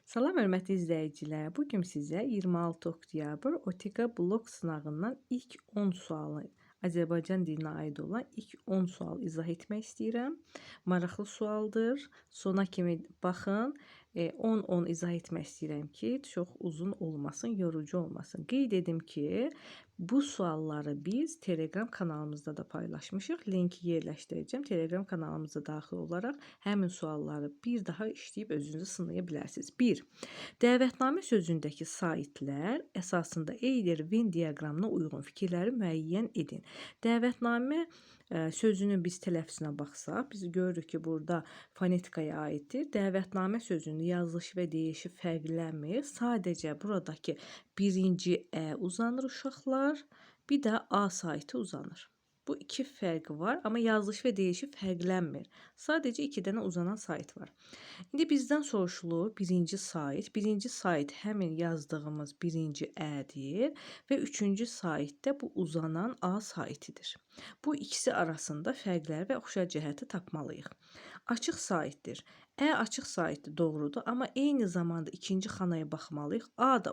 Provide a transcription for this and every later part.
Salam hörmətli izləyicilər. Bu gün sizə 26 oktyabr OTK blok sınağından ilk 10 sualı, Azərbaycan dilinə aid olan ilk 10 sual izah etmək istəyirəm. Maraqlı sualdır. Sona kimi baxın. 10-10 izah etmək istəyirəm ki, çox uzun olmasın, yorucu olmasın. Qeyd edim ki, bu sualları biz Telegram kanalımızda da paylaşmışıq. Linki yerləşdirəcəm. Telegram kanalımıza daxil olaraq həmin sualları bir daha işləyib özünüzü sınaya bilərsiniz. 1. Dəvətnamə sözündəki saitlər əsasında Euler-Venn diaqramına uyğun fikirləri müəyyən edin. Dəvətnamə sözünün biz tələffüzünə baxsaq, biz görürük ki, burada fonetikaya aiddir. Dəvətnamə sözünün yazılışı və deyilişi fərqlənmir. Sadəcə buradakı birinci ə uzanır uşaqlar, bir də A saiti uzanır. Bu iki fərqi var, amma yazılışı və deyilişi fərqlənmir. Sadəcə iki dənə uzanan sait var. İndi bizdən soruşulur birinci sait. Birinci sait həmin yazdığımız birinci ədir və üçüncü saitdə bu uzanan A saitidir. Bu ikisi arasında fərqləri və oxşar cəhəti tapmalıyıq. Açıq saitdir. Ə açıq saitdir, doğrudur, amma eyni zamanda ikinci xanaya baxmalıyıq. A da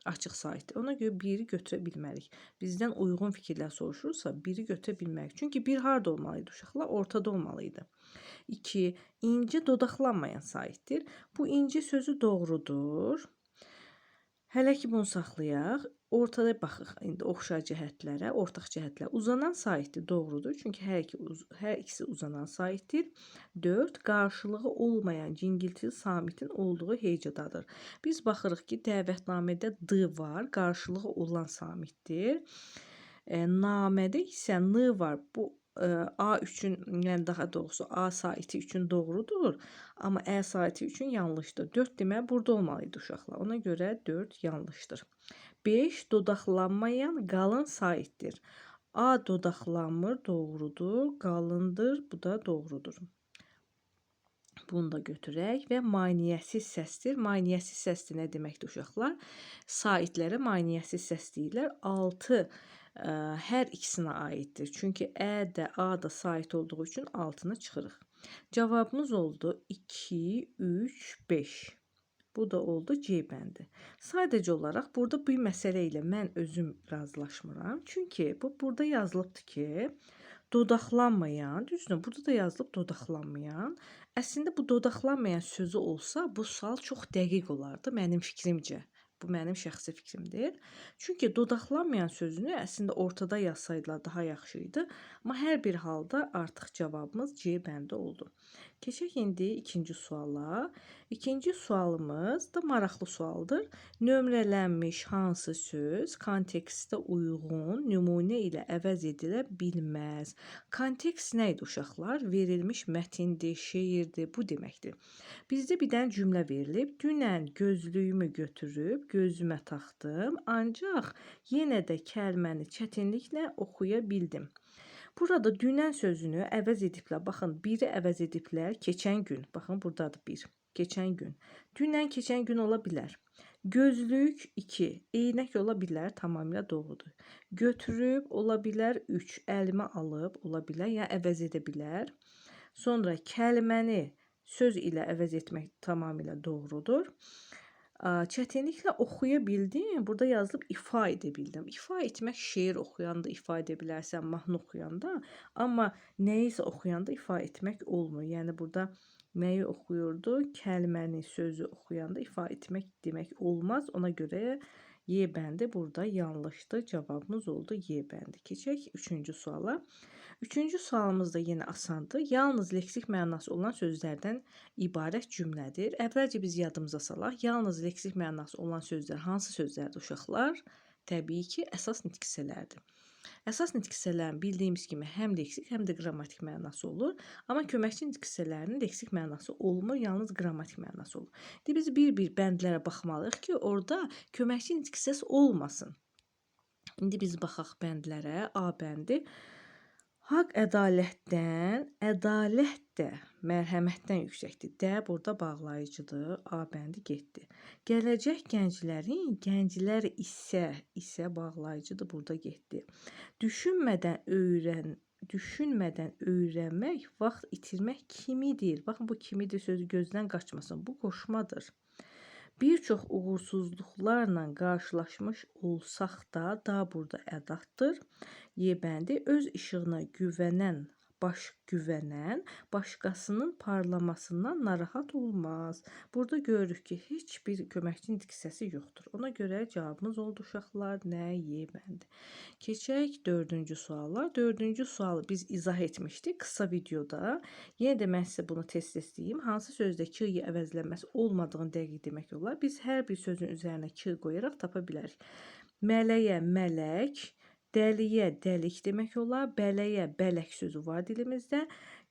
açıq saitdir. Ona görə biri götürə bilmərik. Bizdən uyğun fikirlər soruşursa, biri götürə bilmərik. Çünki bir harda olmalıydı uşaqlar? Ortada olmalıydı. 2. İncə dodaqlanmayan saitdir. Bu incə sözü doğrudur. Hələ ki bunu saxlayaq. Ortada baxıq indi oxşar cəhətlərə, ortaq cəhətlər. Uzanan saitdir, doğrudur. Çünki hər ikisi uzanan saitdir. 4. Qarşılığı olmayan cingiltili samitin olduğu hecadadır. Biz baxırıq ki, dəvətnamədə D var, qarşılığı olan samitdir. Namədə isə N var. Bu A üçün, yəni daha doğrusu A saiti üçün doğrudur, amma Ə saiti üçün yanlışdır. 4 demək burada olmalıydı uşaqlar. Ona görə 4 yanlışdır. 5 dodaqlanmayan qalın saitdir. A dodaqlanmır, doğrudur, qalındır, bu da doğrudur. Bunu da götürək və maneəsiz səsdir. Maneəsiz səsdir nə deməkdir uşaqlar? Saitlərə maneəsiz səs deyirlər. 6 hər ikisinə aiddir. Çünki Ə də A da sait olduğu üçün altına çıxırıq. Cavabımız oldu 2, 3, 5. Bu da oldu C bəndi. Sadəcə olaraq burada bu məsələ ilə mən özüm razılaşmıram. Çünki bu burada yazılıbdır ki, dodaqlanmayan, düzdür, burada da yazılıb dodaqlanmayan. Əslində bu dodaqlanmayan sözü olsa, bu sual çox dəqiq olardı mənim fikrimcə. Bu mənim şəxsi fikrimdir. Çünki dodaqlanmayan sözünü əslində ortada yazsaydılar daha yaxşı idi. Amma hər bir halda artıq cavabımız C bəndi oldu. Keçək indi ikinci suala. İkinci sualımız da maraqlı sualdır. Nömrələnmiş hansı söz kontekstə uyğun nümunə ilə əvəz edilə bilməz? Kontekst nə idi uşaqlar? Verilmiş mətindir, şeirdir, bu deməkdir. Bizdə bir dənə cümlə verilib. Dünən gözlüyümü götürüb gözümə taxdım, ancaq yenə də kəlməni çətinliklə oxuya bildim. Burada dünən sözünü əvəz ediblər. Baxın, biri əvəz ediblər keçən gün. Baxın, buradadır bir. Keçən gün. Dünən keçən gün ola bilər. Gözlük 2. Eynək ola bilər, tamamilə doğrudur. Götürüb ola bilər 3. Əlimə alıb ola bilər, yəni əvəz edə bilər. Sonra kəlməni söz ilə əvəz etmək tamamilə doğrudur. Çətinliklə oxuya bildim. Burada yazılıb ifa edə bildim. İfa etmək şeir oxuyanda ifa edə bilərsən, mahnı oxuyanda, amma nəyisə oxuyanda ifa etmək olmur. Yəni burada nəyi oxuyurdu? Kəlməni, sözü oxuyanda ifa etmək demək olmaz. Ona görə Y bəndi burada yanlışdır. Cavabımız oldu Y bəndi. Keçək üçüncü suala. Üçüncü sualımız da yenə asandır. Yalnız leksik mənası olan sözlərdən ibarət cümlədir. Əvvəlcə biz yadımıza salaq. Yalnız leksik mənası olan sözlər hansı sözlərdir uşaqlar? Təbii ki, əsas nitq hissələrdir. Əsas nitq hissələrinin bildiyimiz kimi həm leksik, həm də qrammatik mənası olur. Amma köməkçi nitq hissələrinin leksik mənası olmur, yalnız qrammatik mənası olur. İndi biz bir-bir bəndlərə baxmalıyıq ki, orada köməkçi nitq hissəsi olmasın. İndi biz baxaq bəndlərə. A bəndi. Haqq ədalətdən, ədalət də mərhəmətdən yüksəkdir. D burada bağlayıcıdır. A bəndi getdi. Gələcək gənclərin, gənclər isə bağlayıcıdır. Burada getdi. Düşünmədən öyrənmək, vaxt itirmək kimidir. Baxın, bu kimidir sözü gözdən qaçmasın. Bu qoşmadır. Bir çox uğursuzluqlarla qarşılaşmış olsaq da burada ədatdır. Y bəndi öz işığına güvənən, güvənən başqasının parlamasından narahat olmaz. Burada görürük ki, heç bir köməkçi nitq hissəsi yoxdur. Ona görə cavabımız oldu uşaqlar, nə? Y bəndi. Keçək dördüncü suala. Dördüncü sualı biz izah etmişdik qısa videoda. Yenə də mən sizə bunu tez-tez deyim. Hansı sözdə k y əvəzlənməsi olmadığını dəqiq demək olar. Biz hər bir sözün üzərinə k qoyaraq tapa bilərik. Mələyə mələk, dəliyə dəlik demək olar, bələyə bələk sözü var dilimizdə,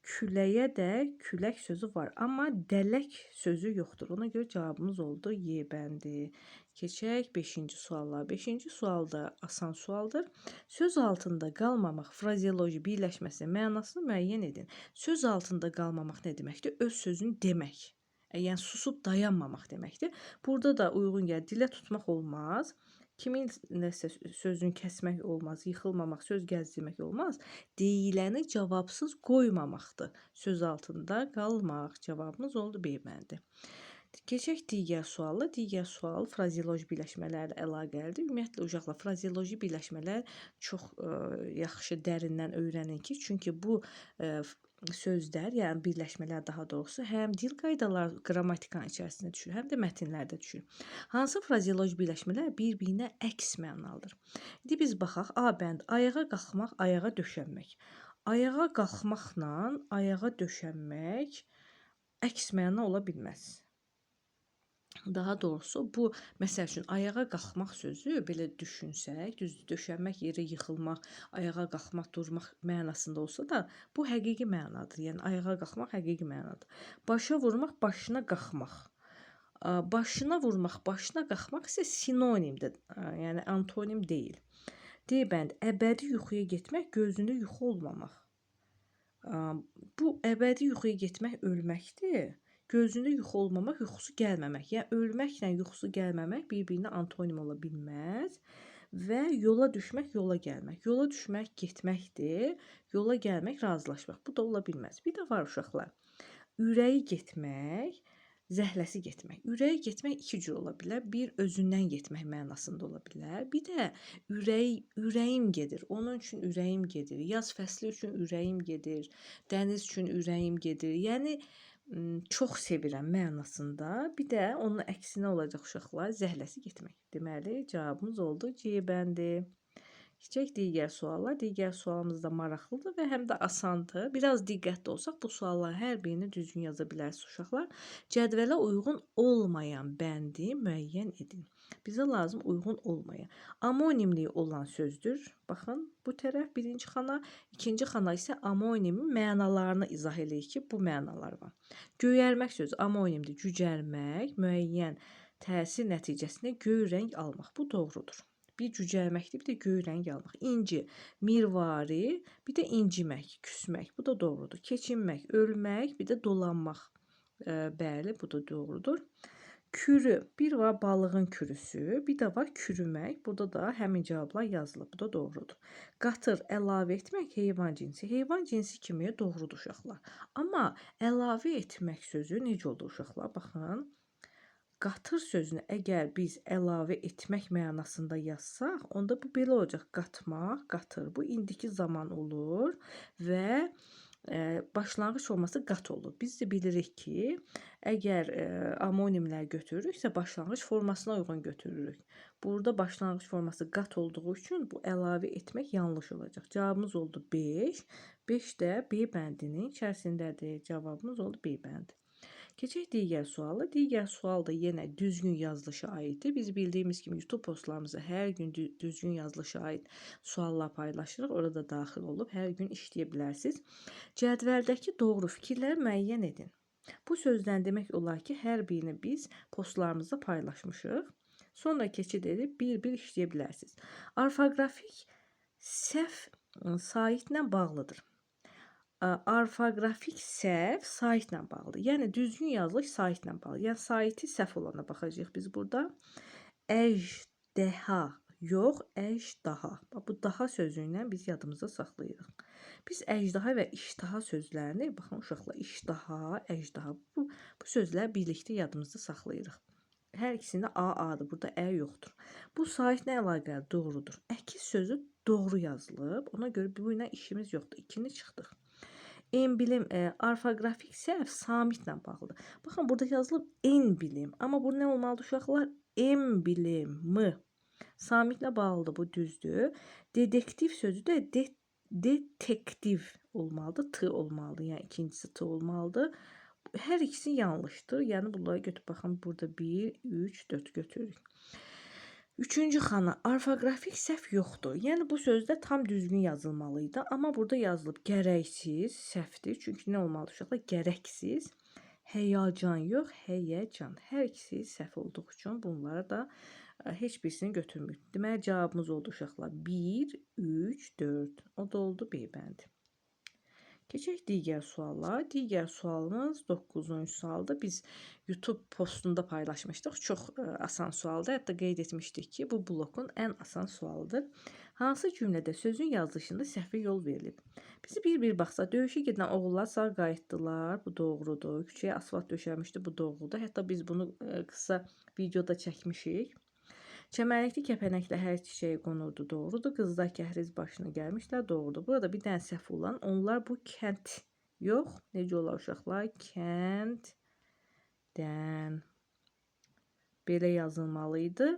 küləyə də külək sözü var. Amma dələk sözü yoxdur. Ona görə cavabımız oldu Y bəndi. Keçək 5-ci suala. 5-ci sual da asan sualdır. Söz altında qalmamaq frazeoloji birləşməsinin mənasını müəyyən edin. Söz altında qalmamaq nə deməkdir? Öz sözünü demək. Yəni susub dayanmamaq deməkdir. Burada da uyğun gəlir. Dilə tutmaq olmaz. Kimin nəsə sözünü kəsmək olmaz, yıxılmamaq, söz gəzdirmək olmaz. Deyiləni cavabsız qoymamaqdır. Söz altında qalmaq. Cavabımız oldu B bəndi. Keçək digər suala. Digər sual frazeoloji birləşmələrlə əlaqəlidir. Ümumiyyətlə uşaqlar frazeoloji birləşmələr çox yaxşı dərindən öyrənin ki, çünki bu sözlər, yəni birləşmələr daha doğrusu həm dil qaydaları qrammatikanın içərisində düşür, həm də mətnlərdə düşür. Hansı frazeoloji birləşmələr bir-birinə əks mənalıdır? İndi biz baxaq A bəndi ayağa qalxmaq, ayağa döşənmək. Ayağa qalxmaqla ayağa döşənmək əks məna ola bilməz. Daha doğrusu bu, məsəl üçün, ayağa qalxmaq sözü belə düşünsək, düzdür, döşənmək, yerə yıxılmaq, ayağa qalxmaq, durmaq mənasında olsa da, bu həqiqi mənadır. Yəni ayağa qalxmaq həqiqi mənadır. Başa vurmaq, başına qalxmaq. Başına vurmaq, başına qalxmaq isə sinonimdir, yəni antonim deyil. D bəndi əbədi yuxuya getmək, gözündə yuxu olmamaq. Bu əbədi yuxuya getmək ölməkdir. Gözündə yuxu olmamaq, yuxusu gəlməmək. Yəni ölməklə yuxusu gəlməmək bir-birinə antonim ola bilməz. Və yola düşmək, yola gəlmək. Yola düşmək getməkdir. Yola gəlmək razılaşmaq. Bu da ola bilməz. Bir də var uşaqlar. Ürəyi getmək, zəhləsi getmək. Ürəyi getmək iki cür ola bilər. Bir, özündən getmək mənasında ola bilər. Bir də ürəyim gedir. Onun üçün ürəyim gedir. Yaz fəsli üçün ürəyim gedir. Dəniz üçün ürəyim gedir. Yəni çox sevirəm mənasında. Bir də onun əksinə olacaq uşaqlar, zəhləsi getmək. Deməli, cavabımız oldu C bəndi. Keçək digər suala. Digər sualımız da maraqlıdır və həm də asandır. Biraz diqqətli olsaq bu sualların hər birini düzgün yaza bilərsiniz uşaqlar. Cədvələ uyğun olmayan bəndi müəyyən edin. Bizə lazım uyğun olmayan. Amonimliyi olan sözdür. Baxın, bu tərəf birinci xana, ikinci xana isə amonimin mənalarını izah eləyir ki, bu mənalar var. Göyərmək sözü amonimdir. Cücərmək, müəyyən təsir nəticəsində göy rəng almaq. Bu doğrudur. Bir cücərməkdir, bir də göy rəng almaq. İnci, mirvari, bir də incimək, küsmək. Bu da doğrudur. Keçinmək, ölmək, bir də dolanmaq. Bəli, bu da doğrudur. Kürü, bir var balığın kürüsü, bir də var kürümək. Burada da həmin cavablar yazılıb. Bu da doğrudur. Qatır, əlavə etmək, heyvan cinsi. Heyvan cinsi kimi doğrudur uşaqlar. Amma əlavə etmək sözü necə olur uşaqlar? Baxın. Qatır sözünü əgər biz əlavə etmək mənasında yazsaq, onda bu belə olacaq. Qatmaq, qatır. Bu indiki zaman olur və başlanğıc forması qat olur. Biz də bilirik ki, əgər amonimlər götürürüksə, başlanğıc formasına uyğun götürürük. Burada başlanğıc forması qat olduğu üçün bu əlavə etmək yanlış olacaq. Cavabımız oldu 5. 5 də B bəndinin içərisindədir. Cavabımız oldu B bəndi. Keçək digər suala. Digər sual da yenə düzgün yazılışa aiddir. Biz bildiyimiz kimi YouTube postlarımızda hər gün düzgün yazılışa aid suallar paylaşırıq. Orada daxil olub hər gün işləyə bilərsiniz. Cədvəldəki doğru fikirləri müəyyən edin. Bu sözdən demək olar ki, hər birini biz postlarımızda paylaşmışıq. Sonra keçid edib bir-bir işləyə bilərsiniz. Orfoqrafik səhv saitlə bağlıdır. Orfoqrafik səhv saitlə bağlıdır. Yəni düzgün yazılış saitlə bağlı. Yəni saiti səhv olana baxacağıq biz burada. Əjdeha yox, əjdaha. Bax, bu daha sözü ilə biz yadımızda saxlayırıq. Biz əjdaha və iştaha sözlərini, baxın uşaqlar, iştaha, əjdaha bu sözləri birlikdə yadımızda saxlayırıq. Hər ikisində A A-dır. Burada Ə yoxdur. Bu saitlə əlaqəli doğrudur. Əkiz sözü doğru yazılıb. Ona görə bu ilə işimiz yoxdur. 2-ni çıxdıq. Embilim orfoqrafik səhv samitlə bağlıdır. Baxın, burada yazılıb en bilim. Amma bu nə olmalıdır uşaqlar? Embilim, M. Samitlə bağlıdır, bu düzdür. Dedektiv sözü də detektiv olmalıdır, T olmalıdır. Yəni ikincisi T olmalıdır. Hər ikisi yanlışdır. Yəni bunları götürüb baxın, burada 1, 3, 4 götürürük. Üçüncü xana orfoqrafik səhv yoxdur. Yəni bu sözdə tam düzgün yazılmalı idi. Amma burada yazılıb gərəksiz səhvdir. Çünki nə olmalıdır uşaqlar? Gərəksiz. Həyəcan yox, həyəcan. Hər ikisi səhv olduğu üçün bunları da heç birisini götürmürük. Deməli cavabımız oldu uşaqlar. 1, 3, 4. O da oldu B bəndi. Keçək digər suala. Digər sualımız 9-cu sualdır. Biz YouTube postunda paylaşmışdıq. Çox asan sualdır. Hətta qeyd etmişdik ki, bu blokun ən asan sualıdır. Hansı cümlədə sözün yazılışında səhvə yol verilib? Bizi bir-bir baxsa, döyüşə gedən oğullar sağ qayıtdılar. Bu doğrudur. Küçəyə asfalt döşənmişdi. Bu doğrudur. Hətta biz bunu qısa videoda çəkmişik. Çəmənlikdə kəpənəklə hər çiçəyi qonurdu. Doğrudur. Qızlar kəhriz başına gəlmişlər. Doğrudur. Burada bir dənə səhv olan, onlar bu kənd yox. Necə olar uşaqlar? Kənddən. Belə yazılmalı idi.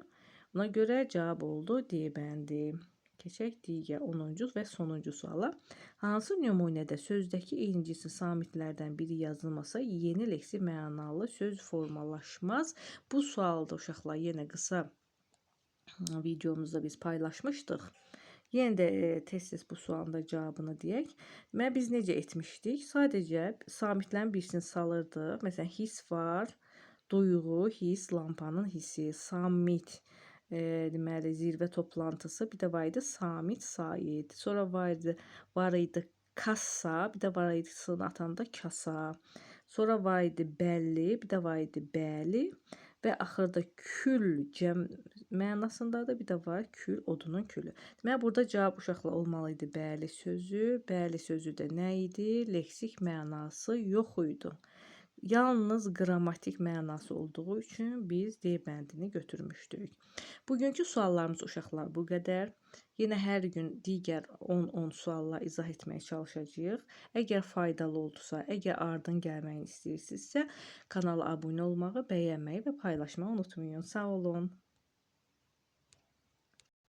Buna görə cavab oldu D bəndi. Keçək digər 10-cu və sonuncu suala. Hansı nümunədə sözdəki eyni cinsin samitlərdən biri yazılmasa, yeni leksik mənalı söz formalaşmaz? Bu sualda uşaqlar yenə qısa videomuzda biz paylaşmışdıq. Yenə də tez-tez bu sualın da cavabını deyək. Deməli, biz necə etmişdik? Sadəcə samitlərin birisini salırdıq. Məsələn, his var, duyğu, his, lampanın hissi, samit, deməli, zirvə toplantısı, bir də var idi samit, sait. Sonra var idi kassa, bir də var idi s-ni atanda kasa. Sonra var idi bəlli, bir də var idi bəli. Və axırda kül cəm mənasındadır. Bir də var kül, odunun külü. Deməli, burada cavab uşaqlar olmalı idi bəli sözü. Bəli sözü də nə idi? Leksik mənası yox idi. Yalnız qrammatik mənası olduğu üçün biz D bəndini götürmüşdük. Bugünkü suallarımız uşaqlar bu qədər. Yenə hər gün digər 10-10 suallar izah etməyə çalışacağıq. Əgər faydalı oldusa, əgər ardın gəlməyini istəyirsinizsə, kanala abunə olmağı, bəyənməyi və paylaşmağı unutmayın. Sağ olun.